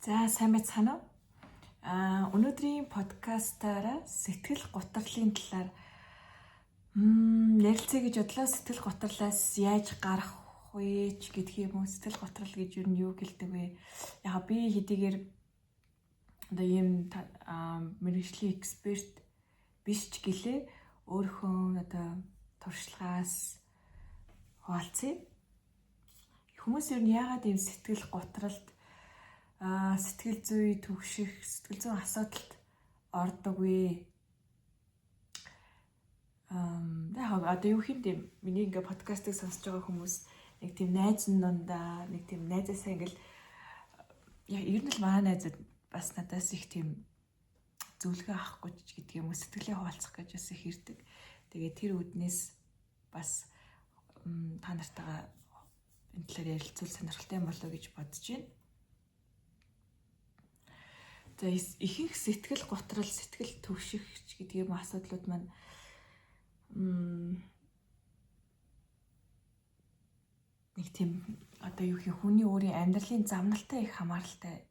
За сайн байцгаана уу? Өнөөдрийн подкастаараа сэтгэл гутралын талаар ярилцъя гэж бодлоо. Сэтгэл гутралаас яаж гарах вэ ч гэдг юм уу? Сэтгэл гутрал гэж юу нь юу гэлдэг вэ? Яг би хэдийгээр одоо ийм мэргэжлийн эксперт биш ч гэлээ өөрийнхөө одоо туршлагаас хуваалцъя. Хүмүүс ер нь яагаад ийм сэтгэл гутралд сэтгэл зүй түгших, сэтгэл зүйн асуудалд ордог вэ? Яг одоо юу юм бэ? Миний ингээ подкастыг сонсож байгаа хүмүүс нэг тийм найз нундаа, нэг тийм найзаасаа ингээл яг ер нь л манай найзууд бас надаас их тийм зөвлөгөө авахгүй ч гэдэг юм уу, сэтгэлээ хуваалцах гэж бас их ирдэг. Тэгээ тэр үүднээс бас та нартайгаа энэ талаар ярилцвал сонирхолтой юм болоо гэж бодож байна. За ихэнх сэтгэл гутрал, сэтгэл түгших гэдэг юм асуудлууд маань нэг тийм одоо юу гэх хүний өөрийн амьдралын замналтай их хамааралтай.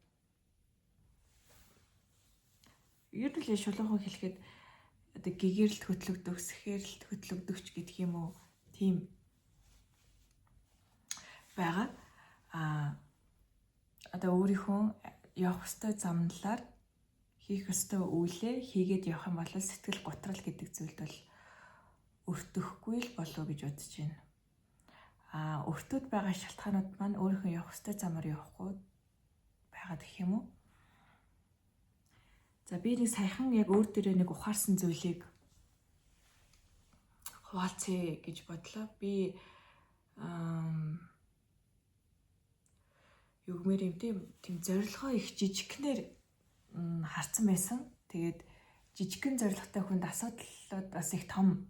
Ер нь л шулуухан хэлэхэд одоо гэгэрэлт хөтлөгдөх, сэхэрэлт хөтлөгдөгч гэдэг юм уу, тийм байгаа. Одоо өөрийнхөө явах ёстой замналаар хийх ёстой үйлээ хийгээд явах юм бол сэтгэл гутрал гэдэг зүйлд бол өртөхгүй л болов гэж бодож байна. Өртөд байгаа шалтгаанууд маань өөрийнхөө явах ёстой замаар явахгүй байгаад гэх юм уу? За би нэг саяхан яг өөр дээрээ нэг ухаарсан зүйлийг хуваалцъя гэж бодлоо. Би юу гэмээр юм тийм зорилгоо их жижигхнээр харсан байсан. Тэгээд жижигхэн зорилготой хүнд асуудлууд бас их том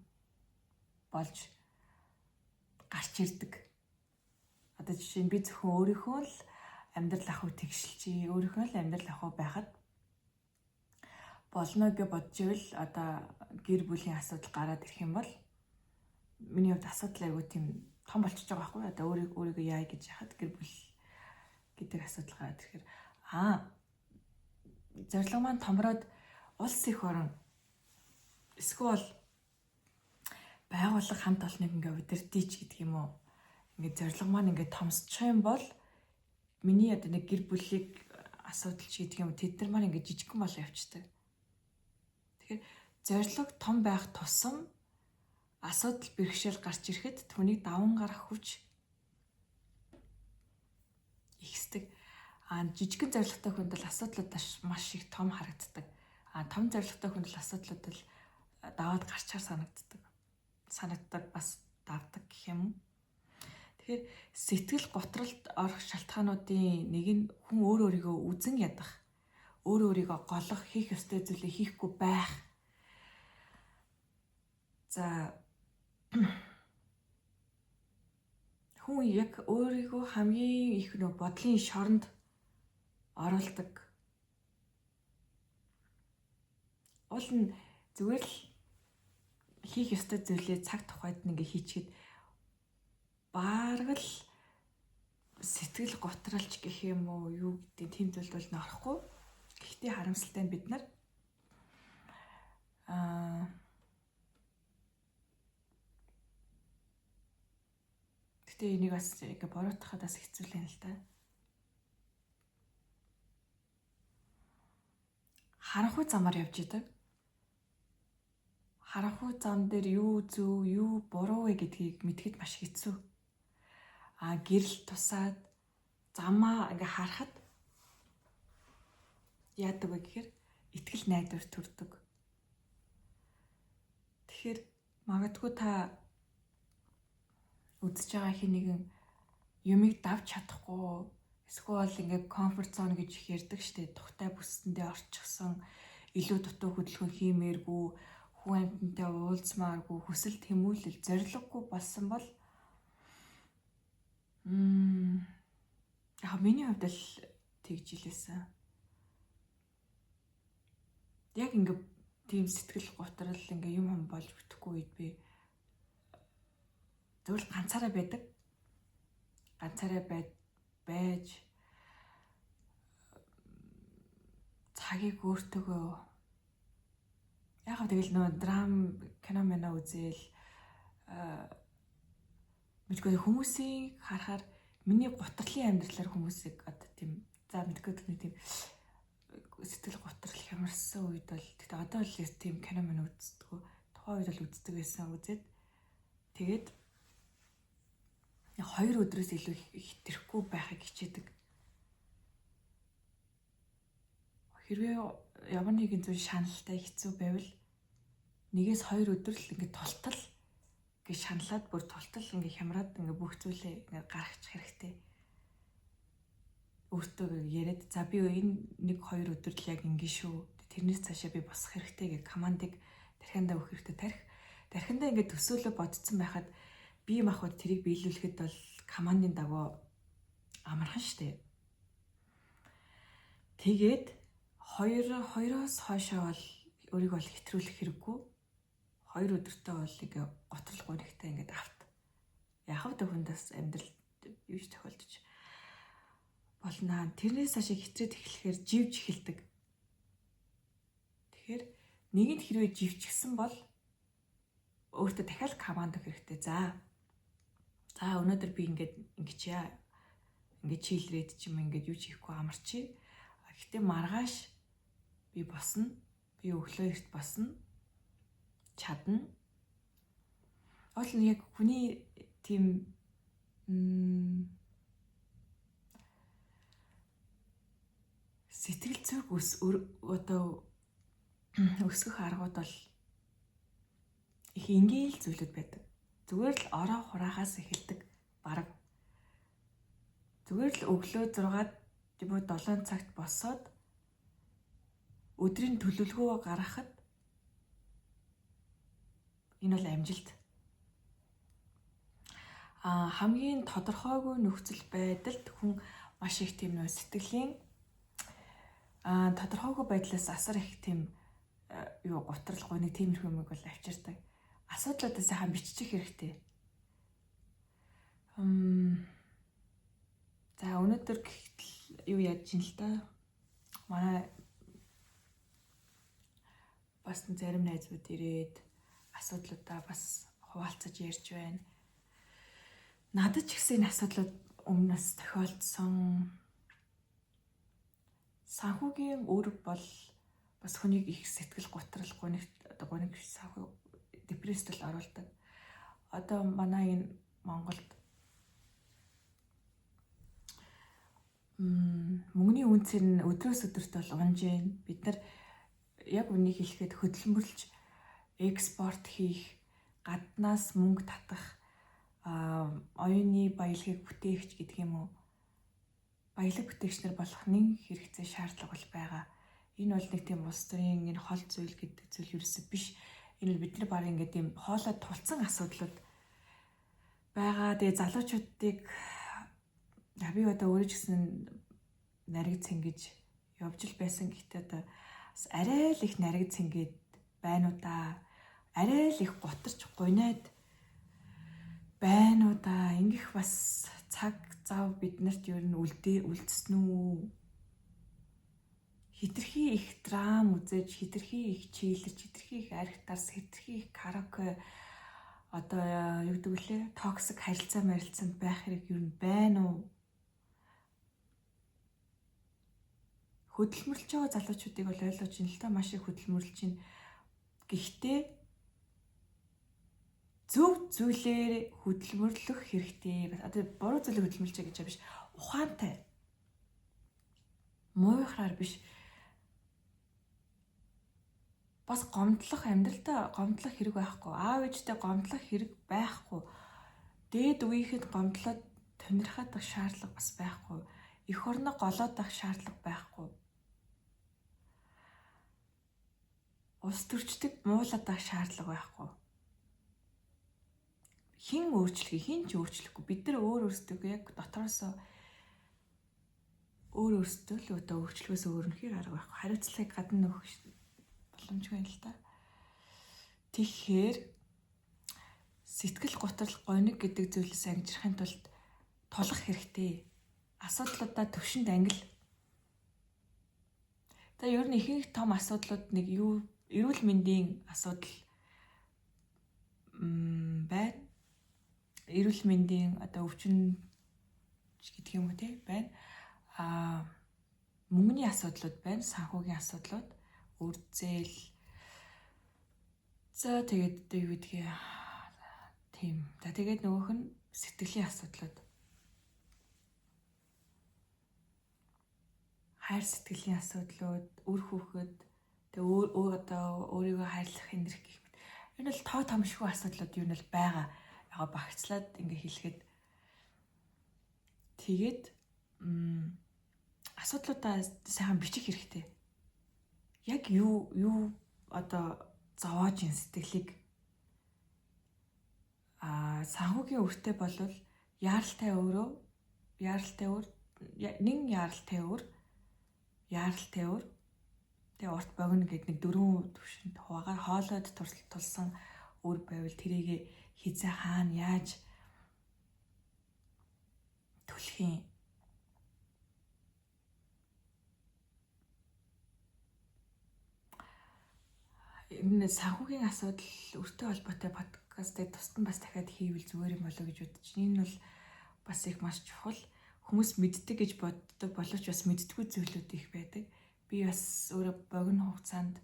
болж гарч ирдэг. Одоо жишээ нь би зөвхөн өөрийнхөө л амьдрал ахуй тэгшилчээ, өөрийнхөө л амьдрал ахуй байхад болно гэж бодож ивэл одоо гэр бүлийн асуудал гараад ирэх юм бол миний хувьд асуудал айгүй тийм том болчихж байгаа байхгүй. Одоо өөрийгөө яа гэж яхад гэр бүл гэдэг асуудал гараад ирэхээр зорилго маань томроод улс их орон эсвэл байгууллага хамт олныг ингээ удирдъя гэдэг юм уу. Ингээ зорилго маань ингээ томсчих юм бол миний одоо нэг гэр бүлийг асуудал ч гэдэг юм тэд нар маань ингээ жижигхэн болоо явчихдаг. Тэгэхээр зорилго том байх тусам асуудал бэрхшээл гарч ирэхэд түүнийг даван гарах хүч ихсдэг. Жижигхэн зорилготой хүнд бол асуудлууд маш их том харагддаг. Том зорилготой хүнд бол асуудлууд бол даваад гарчаар санагддаг. Санагддаг бас давдаг гэх юм. Тэгэхээр сэтгэл гутралд орох шалтгаануудын нэг нь хүн өөр өөрийгөө үзен ядах, өөр өөрийгөө голох, хийх ёстой зүйлээ хийхгүй байх. За хүн яг өөрийгөө хамгийн их нөө бодлын шоронд оруулдаг. Уул нь зүгээр л хийх ёстой зүйлээ цаг тухайд ингээ хийчихэд бараг л сэтгэл гутралч гэх юм уу юу гэдэг тийм зүйлд бол нөрөхгүй. Гэхдээ харамсалтай нь бид нар гэтээ энийг бас ингээ буруутгахад бас хэцүү л юм л та. Харанхуй замаар явж идэг. Харанхуй зам дээр юу зөв, юу буруу вэ гэдгийг мэдхэд маш хэцүү. Гэрэл тусаад замаа ингээ харахад яадаг вэ гэхээр итгэл найдвар төрдөг. Тэгэхээр магадгүй та үзэж байгаа хин нэгэн юмыг давж чадахгүй эсвэл ингээ комфорт зон гэж их ярьдаг штэ, тухтай бүсэндээ орчихсон, илүү дутуу хөдөлгөөн хиймээргүй, хүн амьтантай уулзмааргүй, хүсэл тэмүүлэл зорилгогүй болсон бол яг миний хувьд л тэгж илээсэн. Яг ингээ тийм сэтгэл гутрал ингээ юм хам болж бүтэхгүй үед би зөвхөн ганцаараа байдаг. Ганцаараа байж Цагийг өөртөөгөө яг тэгэл нөө драм кино мэнэ үзээл мэдгүй хүмүүсийг харахаар миний гутралын амьдралаар хүмүүсийг одоо тийм за мэдгүй нэг тийм сэтгэл гутрал хямарсан үед бол гэхдээ одоо л тийм кино мэн үздэг. Тухайн үед бол үздэг байсан, үзээд тэгээд 2 өдрөөс илүү хэтрэхгүй байхыг хичээдэг. Хэрвээ ямар нэгэн зүйл шаналтай хэцүү байвал 1-2 өдөр л ингээд тултал гэж шаналаад бүр тултал ингээд хямраад ингээд бүх зүйлээ ингээд гаргачих хэрэгтэй. Өөртөө яриад за би энэ 1-2 өдөр л яг ингэ шүү. Тэрнээс цаашаа би босох хэрэгтэй гэх командыг тархиандаа өгөх хэрэгтэй. Тархиндаа ингээд төсөөлө бодцсон байхад бие махбод тэрийг биелүүлэхэд бол командын дагуу амархан штэ. Тэгээд 2-2-оос хойшоо бол өөрийгөө бол хэтрүүлэх хэрэггүй. 2 өдөртөө бол ингээ готрол гонигтай ингээд авт. Яг л хүндээс амьдрал юу ч тохиолдож болно. Тэрнээс хашаа хитрээд эхлэхээр живж эхэлдэг. Тэгэхээр нэгэнт хэрвээ живчихсэн бол өөртөө дахиад команд өгөх хэрэгтэй. За өнөөдөр би ингээд ингэчээ. Ингээд чийлрээд ч юм ингээд юу ч хийхгүй амарчи. Гэхдээ маргааш би босно. Би өглөө эрт босно. Чадна. Уул нь яг хүний тийм сэтгэл зүйг одоо өсгөх аргууд бол их энгийн л зүйлүүд байдаг. Зүгээр л ороо хураахаас эхэлдэг бараг. Зүгээр л өглөө 6-ад тийм үү 7 цагт босоод өдрийн төлөвлөгөө гаргахад энэ бол амжилт. Хамгийн тодорхойгүй нөхцөл байдалд хүн маш их тийм нөө сэтгэлийн тодорхойгүй байдлаас асар их тийм юу гутрал гуниг тиймэрхүү юмыг бол авчирдаг. Асуудлуудаа сайхан биччих хэрэгтэй. За өнөөдөр гэхтэл юу яаж ин л та. Манай бас зарим найзууд ирээд асуудлуудаа бас хуваалцаж ярьж байна. Надад ч гэсэн энэ асуудлууд өмнөөс тохиолдсон. Санхүүгийн үүрэг бол бас хүнийг их сэтгэл гутрал, гуниг санхүү депресд л оруулдаг. Одоо манай энэ Монголд мөнгөний үнцээр нь өдрөөс өдөрт бол унж байна. Бид нар яг үнийг хэлэхэд хөдөлмөрлж экспорт хийх, гаднаас мөнгө татах, оюуны баялагийг бүтээгч гэдэг юм уу? Баялаг бүтээгч нар болох нэг хэрэгцээ шаардлага бол байгаа. Энэ бол нэг тийм улс төрийн энэ хол зүйл гэдэг зүйл ерөөсөө биш. Энэ бол бидний баг ингээд тийм хоолой тулцсан асуудлууд байгаа. Тэгээ залуучуудыг би одоо өөрөө ч гэсэн нариг цэнгэж явж л байсан. Гэхдээ одоо бас арай л их нариг цэнгээд байна уу да. Арай л их гутарч гунайд байна уу да. Ингэх бас цаг зав биднэрт ер нь үлдсэн үү? Хитрхи их драм үзэж, хитрхи их чийлэж, хитрхи их архитарс, хитрхи их караоке одоо юу гэдэг вүлээ? Токсик харилцаа марилцаанд байх хэрэг ер нь байна уу? Хөдөлмөрлөж байгаа залуучуудыг бол ойлгож байна л та, маш их хөдөлмөрлөж байна. Гэхдээ зөв зүйлээр хөдөлмөрлөх хэрэгтэй. Одоо буруу зүйлийг хөдөлмөрлөж гэж биш. Ухаантай. Муухраар биш. Бас гомдлох амьдралдаа гомдлох хэрэг байхгүй. Аав ээжтэй гомдлох хэрэг байхгүй. Дээд үеихэд гомдлоод тунирхаад байх шаардлага бас байхгүй. Эх орноо голоод байх шаардлага байхгүй. Улс төрчдөг муулаад байх шаардлага байхгүй. Хин өөрчлөхийг хин ч өөрчлөхгүй. Бид нар өөр өөрсдөө яг дотроосоо өөр өөрсдөө л одоо өөрчлөхөөс өөр үнэхээр арга байхгүй. Хариуцлагыг гадна өгөх боломжгүй юм л та. Тэгэхээр сэтгэл гутрал гониг гэдэг зүйлээс ангижрахын тулд тулах хэрэгтэй. Асуудлуудаа төвшөнд ангил. За ер нь ихэнх том асуудлууд нэг юу эрүүл мэндийн асуудал байна. Эрүүл мэндийн одоо өвчин гэдэг юм уу те байна. Мөнгөний асуудлууд байна, санхүүгийн асуудлууд, үр зээл. За тэгээд одоо юу гэдгийг тийм. За тэгээд нөгөөх нь сэтгэлийн асуудлууд. Хайр сэтгэлийн асуудлууд, үр хүүхэд, тэгээ өөр одоо өөрийгөө хайрлах энерги гэх мэт. Энэ бол тоо томшгүй асуудлууд юу нь л байгаа. Яг багцлаад ингээ хэлэхэд тэгээд асуудлуудаа сайхан бичих хэрэгтэй. Яг юу одоо зовоож ин сэтгэлийг санхүүгийн өртөө болвол яаралтай өөрөө яаралтай өр нэн яаралтай өр яаралтай өр тэгээ урт богино гэд нэг дөрвөн түвшинд хуваагаар хоолойд тулсан үр байвал тэрийг хизээ хаана яаж түлх юм. Энэ санхүүгийн асуудал өртөө холбоотой подкастыг тусад нь бас дахиад хийвэл зүгээр юм болоо гэж бодож байна. Энэ бол бас их маш чухал. Хүмүүс мэддэг гэж боддог боловч бас мэддэггүй зүйлүүд их байдаг. Би бас өөрөө богино хугацаанд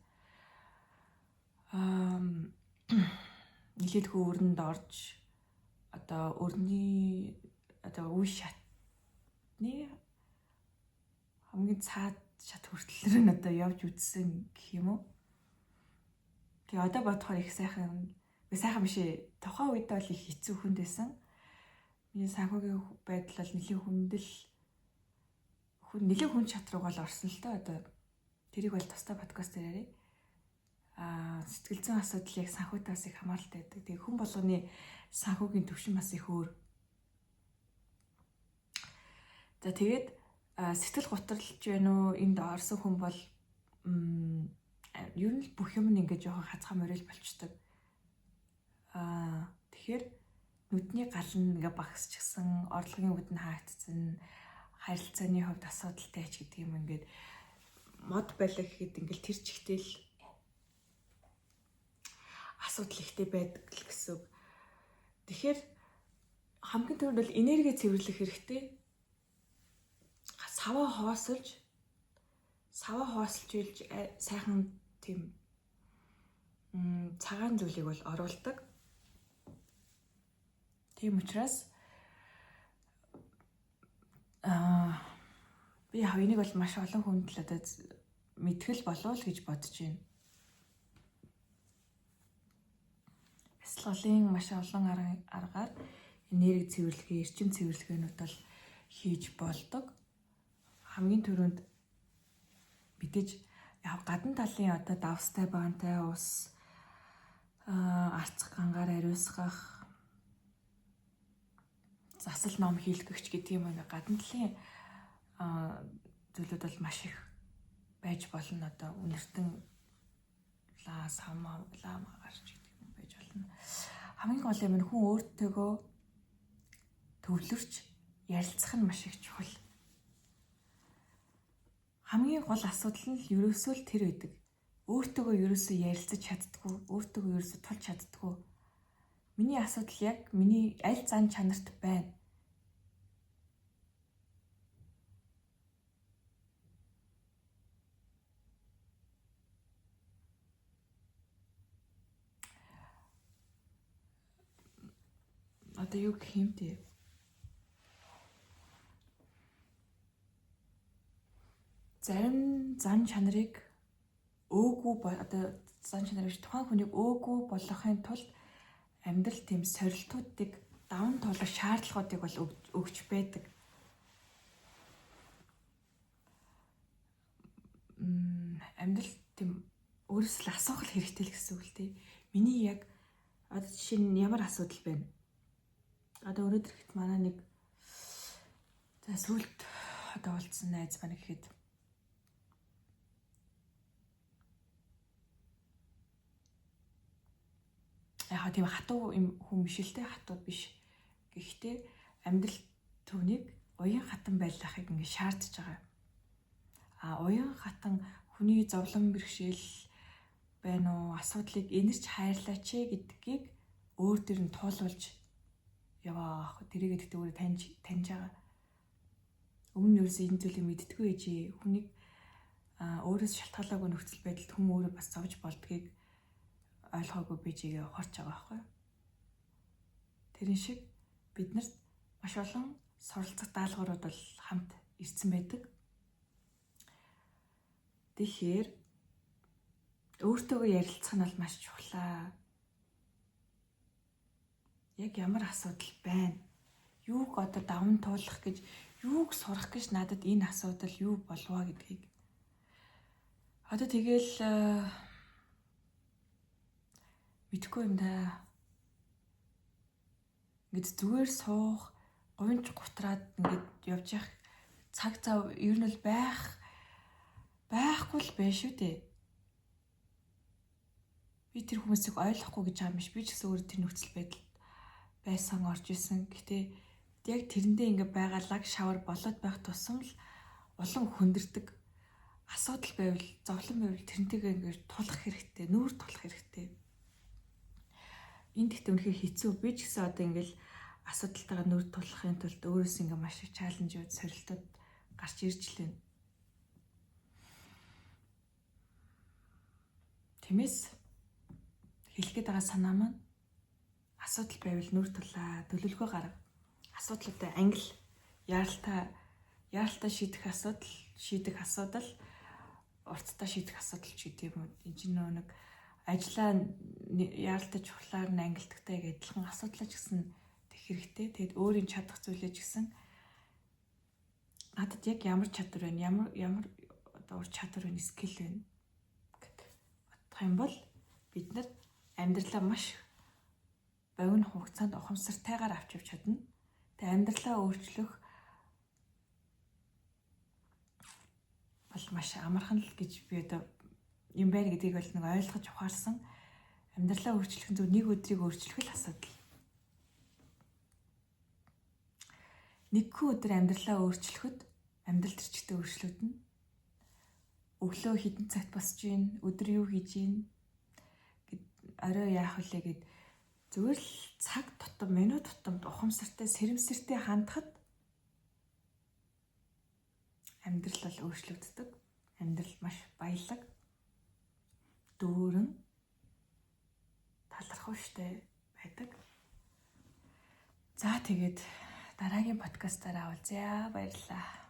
нэлээдгүй өрөнд орж одоо өрний одоо үе шатны хамгийн цаад шат хүртэл нь одоо явж үзсэн гэх юм уу. Тэгээ одоо бодохоор их сайхан биш ээ. Тухайн үед бол их хэцүү хүнд байсан. Миний санхүүгийн байдал бол нэлээд хүндэл нэлээд хүн шат руу бол орсон л доо. Одоо тэрийг бол тусдаа подкаст дээр яриа. Сэтгэл зүйн асуудал яг санхүүтэй бас их хамааралтай байдаг. Тэгээ хүн болгоны санхүүгийн түвшин бас их өөр. За тэгээд сэтгэл гутралж байна уу? Энд орсон хүн бол ер нь л бүх юм нь ингээд жоохон хазгаа морил болчдөг. Тэгэхээр нүдний гал нь ингээ багасчихсан, орлогын үд нь хаагдсан, харилцааны хувьд асуудалтай ч гэдэг юм ингээд мод байлаа гэхэд ингээл тэр чигтэл асуудал ихтэй байдаг л гэсэн үг. Тэгэхээр хамгийн түрүүнд бол энерги цэвэрлэх хэрэгтэй. Саваа хоосолж илж сайхан тийм цагаан зүйлийг бол оруулдаг. Тийм учраас би яг энийг бол маш олон хүнд л одоо мэдгэл болов л гэж бодож байна. Бясалгалын маш олон аргаар энерги цэвэрлэгээ, эрчим цэвэрлэгээнүүд бол хийж болдог. Хамгийн түрүүнд мэдээж яг гадна талын одоо давстай багантай ус арцх гангаар ариусгах засал ном хийлгэгч гэдэг юм ингээ гадна талын зүйлүүд бол маш их байж болно. Одоо үнэртэн лаа сам лаа гарч гэдэг юм байж болно. Хамгийн гол юм нь хүн өөртөөгөө төвлөрч ярилцах нь маш их чухал. Хамгийн гол асуудал нь л ерөөсөө л тэр байдаг. Өөртөөгөө ерөөсөө ярилцаж чаддгүй, өөртөөгөө ерөөсөө тулж чаддгүй. Миний асуудал яг миний аль зан чанарт байна. Одоо юу гэх юм бэ? Зарим зан чанарыг өөгүй одоо зан чанар биш тухайн хүнийг өөгүй болгохын тулд амьдрал тийм сорилтуудыг даван туулах шаардлагуудыг бол өгч байдаг. Амьдрал тийм өөрөөсөө л асуух хэрэгтэй л гэсэн үг л дээ. Миний яг одоо жишээ нь ямар асуудал байна? Одоо өнөөдөр хэд манай нэг за сүлд одоо уулзсан найз маань гэхэд яг тийм хатуу юм хүн биш л те, хатуу биш. Гэхдээ амьдрал түүнийг уян хатан байлгахыг ингэ шаардж байгаа. А уян хатан Хүний зовлон бэрхшээл байна уу? Асуудлыг энэрч хайрлаач ээ гэдгийг өөр дээр нь туулуулж яваа. Тэрийг гэхдээ өөрөө таньж байгаа. Өмнө нь ерөөсөө энэ зүйлийг мэддэггүй ээжээ. Хүнийг өөрөөс шалтгаалаагүй нөхцөл байдалд хүн өөрөө бас зовж болдгийг ойлгоогүй бижигээ ухаарч байгаа байхгүй юу? Тэрэн шиг биднэрт маш олон суралцах даалгаврууд бол хамт ирсэн байдаг. Тэгэхээр өөртөөгөө ярилцах нь бол маш чухлаа. Яг ямар асуудал байна? Юуг одоо даван туулах гэж, юуг сурах гэж надад энэ асуудал юу болвоо гэдгийг. Одоо тэгэл мэдэхгүй юм да. Ингээд зүгээр суух, гунж гутраад ингээд явж явах цаг зав ер нь бол байхгүй л байх шүү дээ. Би тэр хүмүүсийг ойлгохгүй гэж байгаа юм биш. Би ч гэсэн өөрөө тэр нөхцөл байдалд байсан, орж исэн. Гэтэ яг тэрэндээ ингээд байгаа лаг шавар болоод байх тусам л улам хөндөрдөг. Асуудал байвал, зовлон байвал тэрнтэйгээ ингээд тулах хэрэгтэй, нүүр тулах хэрэгтэй. Энд гэхдээ үнэхээр хэцүү. Би ч гэсэн одоо ингээд асуудалтайгаа нүүр тулахын тулд өөрөөс ингээд маш их чаленжууд, сорилтууд гарч ирж лээ. Тиймээс хэлэх гээд байгаа санаа маань асуудал байвал нүүр тулаа, төлөвлөгөө гарга. Асуудлуудаа ангил, яаралтай шийдэх асуудал, уртдаа шийдэх асуудал ч гэдэг юм уу. Энэ чинь нэг ажлаа яаралтай чухлаар нь ангилдагтай яг адилхан асуудлаа ч гэсэн тех хэрэгтэй. Тэгэд өөрийн чадах зүйлээ ч гэсэн надад яг ямар чадвар байна, ямар одоо ур чадвар байна, скил байна гэд бодох юм бол бид нар амьдралаа маш богино хугацаанд ухамсартайгаар авч явж чадна. Тэгээ амьдралаа өөрчлөх бол маш амархан л гэж би одоо юм байна гэдгийг бол нэг ойлгож ухаарсан. Амьдралаа өөрчлөх нь зөв нэг өдрийг өөрчлөх л асуудал. Нэгхэн өдөр амьдралаа өөрчлөхөд амьдрал төрчтэй өөрчлөгдөнө. Өглөө хэдэн цагт босч ийн, өдөр юу хийж ийн, орой яах вүлээ гэд зүгээр л цаг тутам, минут тутамд ухамсартай, сэрэмсэртэй хандхад амьдрал бол өөрчлөгддөг. Амьдрал маш баялаг, дүүрэн, талархууштай байдаг. За тэгээд дараагийн подкастаараа уулзъя. Баярлалаа.